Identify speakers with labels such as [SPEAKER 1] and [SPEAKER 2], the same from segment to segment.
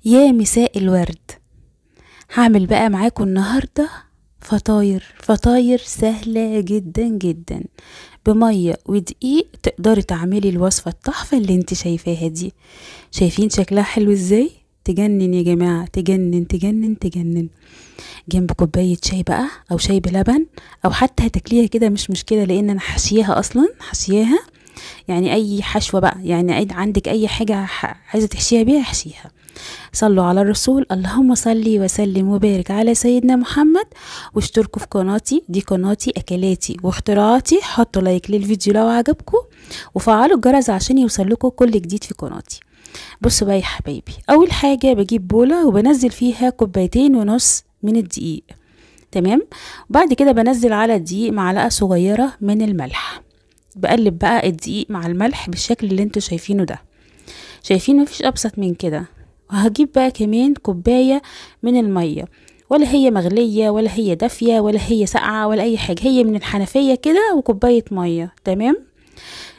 [SPEAKER 1] يا مساء الورد. هعمل بقى معاكم النهاردة فطاير سهلة جدا جدا بمية ودقيق. تقدري تعملي الوصفة التحفة اللي انت شايفاها دي. شايفين شكلها حلو ازاي؟ تجنن يا جماعة، تجنن تجنن تجنن. جنب كوباية شاي بقى او شاي بلبن، او حتى هتاكليها كده مش مشكلة، لان انا حشيها اصلا، حشياها يعني اي حشوة بقى، يعني عندك اي حاجة عايزة تحشيها بيها احشيها. صلوا على الرسول، اللهم صلي وسلم وبارك على سيدنا محمد. واشتركوا في قناتي، دي قناتي اكلاتي واختراعاتي. حطوا like للفيديو لو عجبكم، وفعلوا الجرس عشان يوصل لكم كل جديد في قناتي. بصوا بقى يا حبايبي، اول حاجة بجيب بولة وبنزل فيها 2.5 كوباية من الدقيق، تمام. وبعد كده بنزل على الدقيق معلقة صغيرة من الملح. بقلب بقى الدقيق مع الملح بالشكل اللي انتوا شايفينه ده، شايفين مفيش ابسط من كده. وهجيب بقى كمان كوباية من المية، ولا هي مغلية ولا هي دافية ولا هي ساقعة ولا اي حاجة، هي من الحنفية كده، وكوباية مية، تمام.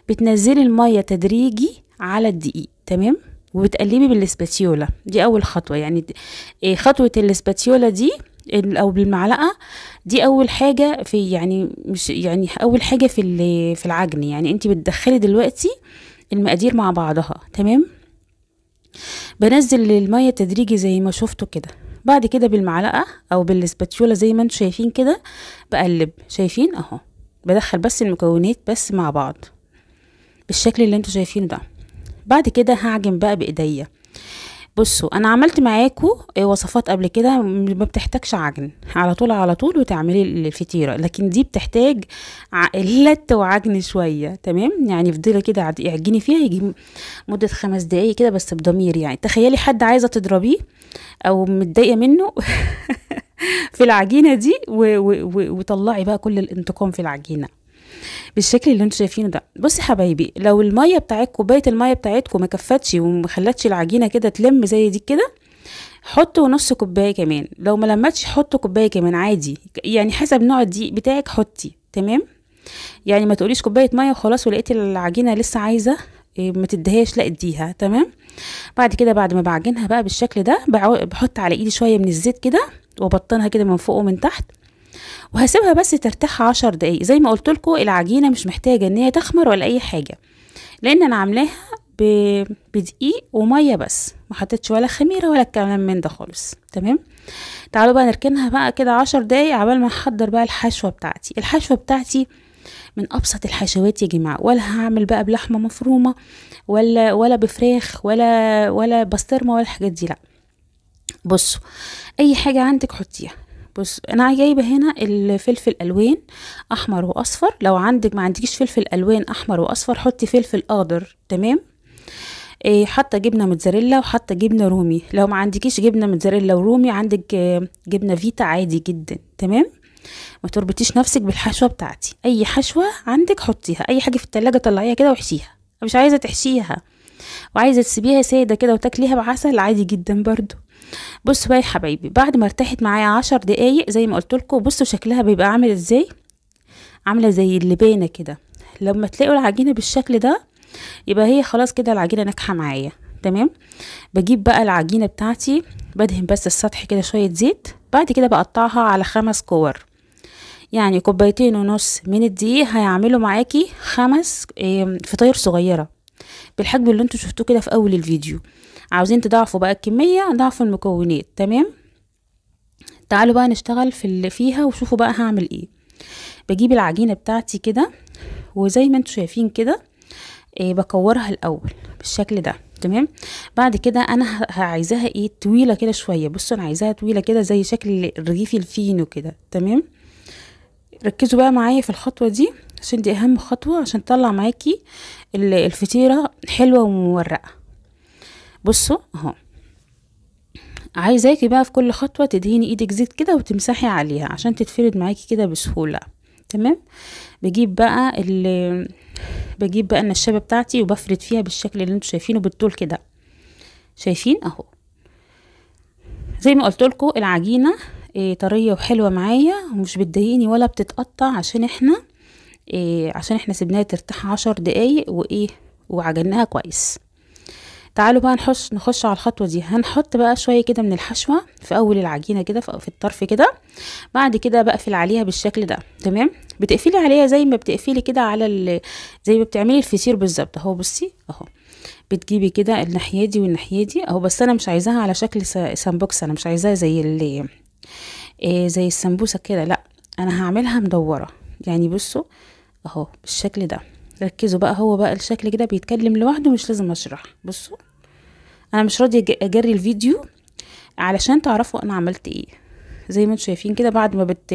[SPEAKER 1] بتنزلي المية تدريجي على الدقيق، تمام، وبتقلبي بالاسباتيولا. دي اول خطوة، يعني خطوة الاسباتيولا دي او بالمعلقة دي اول حاجة في، يعني مش يعني اول حاجة في العجن. يعني انت بتدخلي دلوقتي المقادير مع بعضها، تمام. بنزل المية تدريجي زي ما شفتوا كده. بعد كده بالمعلقة او بالاسباتيولا زي ما انتم شايفين كده بقلب، شايفين اهو، بدخل بس المكونات بس مع بعض بالشكل اللي انتم شايفينه ده. بعد كده هعجن بقى بايديا. بصوا انا عملت معاكم وصفات قبل كده ما بتحتاجش عجن، على طول على طول وتعملي الفطيره، لكن دي بتحتاج لت وعجن شوية، تمام. يعني فضلي كده اعجني فيها يجي مده 5 دقايق كده بس بضمير. يعني تخيلي حد عايزه تضربيه او متضايقة منه في العجينة دي، وطلعي بقى كل الانتقام في العجينة بالشكل اللي انتوا شايفينه ده. بصي حبايبي، لو المية بتاعتكم، كوباية المية بتاعتكم ما كفتش وما خلتش العجينة كده تلم زي دي كده، حطوا نص كوباية كمان. لو ما لمتش حطوا كوباية كمان عادي، يعني حسب نوع الدقيق بتاعك حطي، تمام. يعني ما تقوليش كوباية مية وخلاص ولقيتي العجينة لسه عايزه ما تديهاش، لا اديها، تمام. بعد كده بعد ما بعجنها بقى بالشكل ده، بحط على ايدي شوية من الزيت كده وبطنها كده من فوق ومن تحت، وهسيبها بس ترتاح 10 دقايق. زي ما قلت لكم العجينة مش محتاجه ان هي تخمر ولا اي حاجة، لان انا عاملاها بدقيق ومية بس، ما حطيتش ولا خميره ولا الكلام من ده خالص، تمام. تعالوا بقى نركنها بقى كده 10 دقايق عبال ما احضر بقى الحشوه بتاعتي. الحشوه بتاعتي من ابسط الحشوات يا جماعة، ولا هعمل بقى بلحمه مفرومه ولا بفراخ ولا بسطرمه ولا الحاجات دي، لا. بصوا اي حاجة عندك حطيها. بص انا جايبه هنا الفلفل الوان احمر واصفر، لو عندك ما عندكيش فلفل الوان احمر واصفر حطي فلفل اخضر، تمام. حاطه جبنه موتزاريلا وحاطه جبنه رومي، لو ما عندكيش جبنه موتزاريلا ورومي عندك جبنه فيتا عادي جدا، تمام. ما تربطيش نفسك بالحشوه بتاعتي، اي حشوه عندك حطيها، اي حاجة في التلاجة طلعيها كده وحشيها. مش عايزه تحشيها وعايزه تسيبيها ساده كده وتاكليها بعسل عادي جدا برضو. بصوا بقى يا حبايبي، بعد ما ارتاحت معايا 10 دقايق زي ما قلت لكم، بصوا شكلها بيبقى عامل ازاي، عامله زي اللبانه كده. لما تلاقوا العجينة بالشكل ده يبقى هي خلاص كده العجينة ناجحة معايا، تمام. بجيب بقى العجينة بتاعتي، بدهن بس السطح كده شوية زيت، بعد كده بقطعها على 5 كور، يعني 2.5 كوباية من الدقيق هيعملوا معاكي 5 فطاير صغيرة بالحجم اللي انتوا شفتوه كده في اول الفيديو. عاوزين تضاعفوا بقى الكمية ضاعفوا المكونات، تمام. تعالوا بقى نشتغل في اللي فيها وشوفوا بقى هعمل ايه. بجيب العجينة بتاعتي كده وزي ما انتوا شايفين كده، بكورها الاول بالشكل ده، تمام. بعد كده انا عايزاها ايه، طويلة كده شوية. بصوا انا عايزاها طويلة كده زي شكل الرغيف الفينو كده، تمام. ركزوا بقى معايا في الخطوة دي عشان دي اهم خطوة عشان تطلع معاكي الفطيره حلوة ومورقه. بصوا اهو، عايزاكي بقى في كل خطوة تدهني ايدك زيت كده وتمسحي عليها عشان تتفرد معاكي كده بسهولة، تمام. بجيب بقى النشابه بتاعتي وبفرد فيها بالشكل اللي انتوا شايفينه بالطول كده، شايفين اهو. زي ما قلت لكم العجينة طرية وحلوه معايا ومش بتضايقني ولا بتتقطع، عشان احنا عشان احنا سيبناها ترتاح 10 دقايق وايه وعجناها كويس. تعالوا بقى نخش على الخطوة دي. هنحط بقى شوية كده من الحشوه في اول العجينة كده، في الطرف كده. بعد كده بقفل عليها بالشكل ده، تمام. بتقفلي عليها زي ما بتقفلي كده على زي ما بتعملي الفسير بالظبط اهو. بصي اهو، بتجيبي كده الناحية دي والناحية دي اهو، بس انا مش عايزاها على شكل سمبوكسه، انا مش عايزاها زي زي السمبوسه كده، لا انا هعملها مدورة يعني. بصوا اهو بالشكل ده، ركزوا بقى، هو بقى الشكل كده بيتكلم لوحده، مش لازم اشرح. بصوا انا مش راضية اجري الفيديو علشان تعرفوا انا عملت ايه. زي ما انتم شايفين كده، بعد ما بت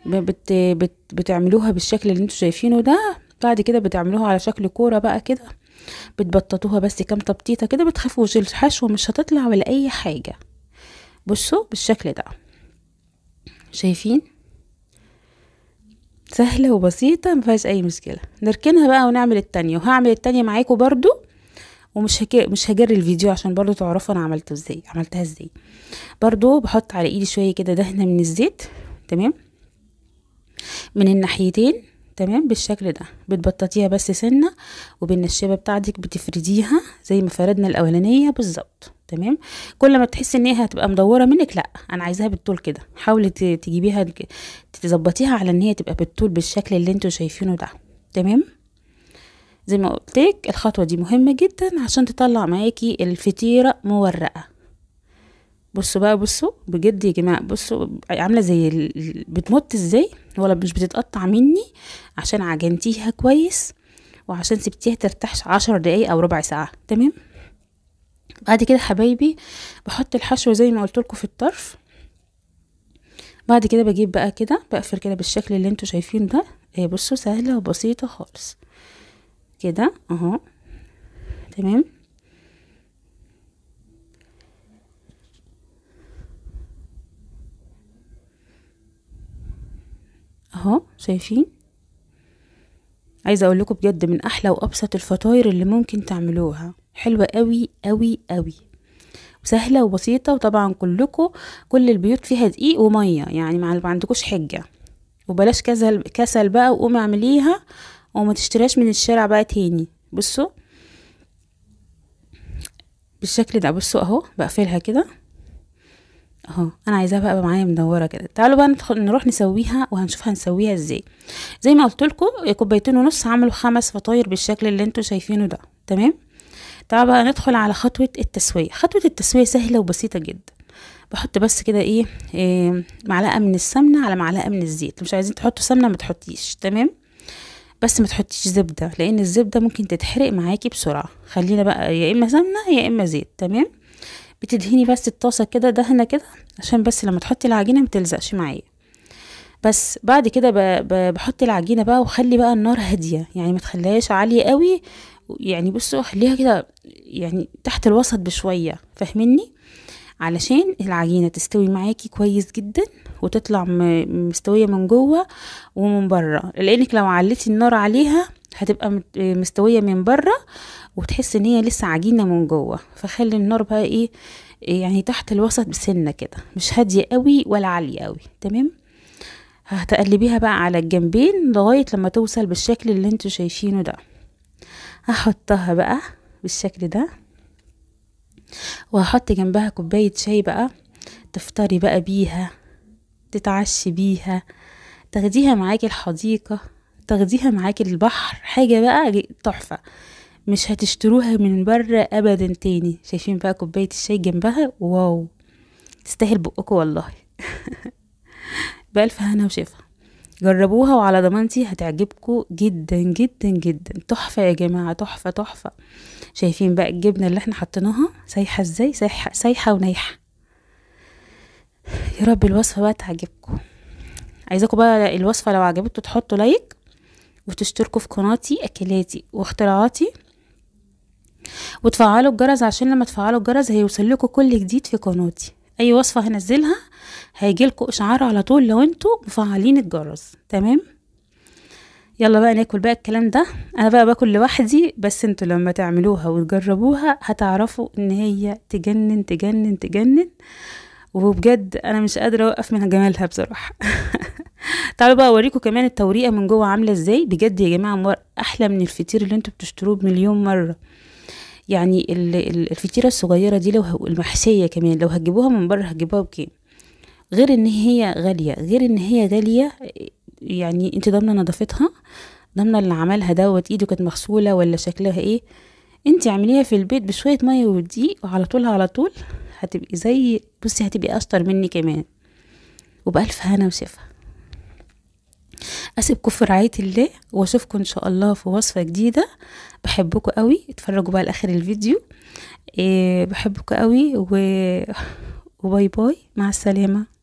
[SPEAKER 1] بت بت بتعملوها بالشكل اللي انتم شايفينه ده، بعد كده بتعملوها على شكل كورة بقى كده، بتبططوها بس كام تبطيطه كده، بتخافوش الحشوه مش هتطلع ولا اي حاجة. بصوا بالشكل ده، شايفين؟ سهلة وبسيطة مفيهاش اي مشكلة. نركنها بقى ونعمل التانية، وهعمل التانية معاكم برضو، ومش مش هجري الفيديو عشان برضو تعرفوا انا عملته ازاي، عملتها ازاي. برضو بحط على ايدي شوية كده دهنه من الزيت، تمام، من الناحيتين، تمام، بالشكل ده. بتبططيها بس سنة، وبالنشابه بتاعتك بتفرديها زي ما فردنا الاولانية بالظبط، تمام. كل ما تحسي ان هي هتبقى مدورة منك، لا انا عايزاها بالطول كده، حاولي تجيبيها تظبطيها على ان هي تبقى بالطول بالشكل اللي انتوا شايفينه ده، تمام. زي ما قلتلك الخطوة دي مهمة جدا عشان تطلع معاكي الفطيره مورقه. بصوا بقى، بصوا بجد يا جماعة، بصوا عامله زي بتمط ازاي، ولا مش بتتقطع مني، عشان عجنتيها كويس وعشان سبتيها ترتاح 10 دقايق او ربع ساعة، تمام. بعد كده حبايبي بحط الحشو زي ما قلت لكم في الطرف. بعد كده بجيب بقى كده، بقفل كده بالشكل اللي انتوا شايفينه ده. بصوا سهلة وبسيطة خالص كده اهو، تمام. اهو شايفين؟ عايزه اقول لكم بجد من احلى وابسط الفطاير اللي ممكن تعملوها، حلوة قوي قوي قوي، وسهلة وبسيطة. وطبعا كلكم كل البيوت فيها دقيق ومية، يعني ما عندكوش حجه، وبلاش كسل بقى وقومي اعمليها وما تشتريهاش من الشارع بقى تاني. بصوا بالشكل ده، بصوا اهو بقفلها كده اهو، انا عايزاها بقى معايا مدورة كده. تعالوا بقى ندخل نروح نسويها وهنشوف هنسويها ازاي. زي ما قلت لكم 2.5 كوباية عملوا 5 فطاير بالشكل اللي انتوا شايفينه ده، تمام. تعالوا بقى ندخل على خطوة التسوية. خطوة التسوية سهلة وبسيطة جدا. بحط بس كده ايه معلقه من السمنة على معلقه من الزيت. مش عايزين تحطوا سمنه ما تحطيش، تمام، بس ما تحطيش زبدة لان الزبدة ممكن تتحرق معاكي بسرعة. خلينا بقى يا اما سمنه يا اما زيت، تمام. بتدهني بس الطاسه كده دهنه كده عشان بس لما تحطي العجينة ما تلزقش معايا. بس بعد كده بحط العجينة بقى، وخلي بقى النار هادية، يعني ما تخليهاش عالية قوي، يعني بصوا خليها كده يعني تحت الوسط بشوية، فاهميني؟ علشان العجينة تستوي معاكي كويس جدا وتطلع مستوية من جوه ومن بره، لانك لو عليتي النار عليها هتبقى مستوية من بره وتحس ان هي لسه عجينه من جوه. فخلي النار بقى ايه يعني تحت الوسط بسنة كده، مش هادية قوي ولا عالية قوي، تمام. هتقلبيها بقى على الجنبين لغاية لما توصل بالشكل اللي انتوا شايفينه ده. هحطها بقى بالشكل ده، وهحط جنبها كوباية شاي بقى، تفطري بقى بيها، تتعشي بيها، تاخديها معاكي الحديقة، تاخديها معاكي البحر، حاجة بقى تحفة مش هتشتروها من بره ابدا تاني. شايفين بقى كوباية الشاي جنبها؟ واو، تستاهل بقكم والله. بألف هنا وشفا، جربوها وعلى ضمانتي هتعجبكم جدا جدا جدا. تحفة يا جماعة، تحفة تحفة. شايفين بقى الجبنة اللي احنا حطيناها سايحة ازاي؟ سايحة سايحة ونايحة. يا رب الوصفة بقى تعجبكم. عايزاكم بقى الوصفة لو عجبتكم تحطوا like وتشتركوا في قناتي اكلاتي واختراعاتي، وتفعلوا الجرس عشان لما تفعلوا الجرس هيوصل لكم كل جديد في قناتي. اي وصفة هنزلها هيجيلكم اشعار على طول لو انتوا مفعلين الجرس، تمام. يلا بقى ناكل بقى الكلام ده. انا بقى باكل لوحدي، بس انتوا لما تعملوها وتجربوها هتعرفوا ان هي تجنن تجنن تجنن، وبجد انا مش قادرة اوقف من جمالها بصراحة. تعالوا بقى اوريكم كمان التوريقه من جوه عامله ازاي. بجد يا جماعة احلى من الفطير اللي انتوا بتشتروه بمليون مرة. يعني الفطيره الصغيرة دي لو المحشيه كمان لو هتجيبوها من بره هتجيبوها بكام؟ غير ان هي غالية، غير ان هي غالية، يعني انت ضامنه نظافتها، ضامنه اللي عملها دوت ايده كانت مغسوله ولا شكلها ايه؟ انت اعمليها في البيت بشوية مية ودقيق وعلى طول على طول هتبقي زي بصي، هتبقي اشطر مني كمان، وبألف هنا وشفا. اسيبكم في رعاية الله، واشوفكم ان شاء الله في وصفه جديدة. بحبكم قوي، اتفرجوا بقى لاخر الفيديو. بحبكم قوي، و bye bye، مع السلامة.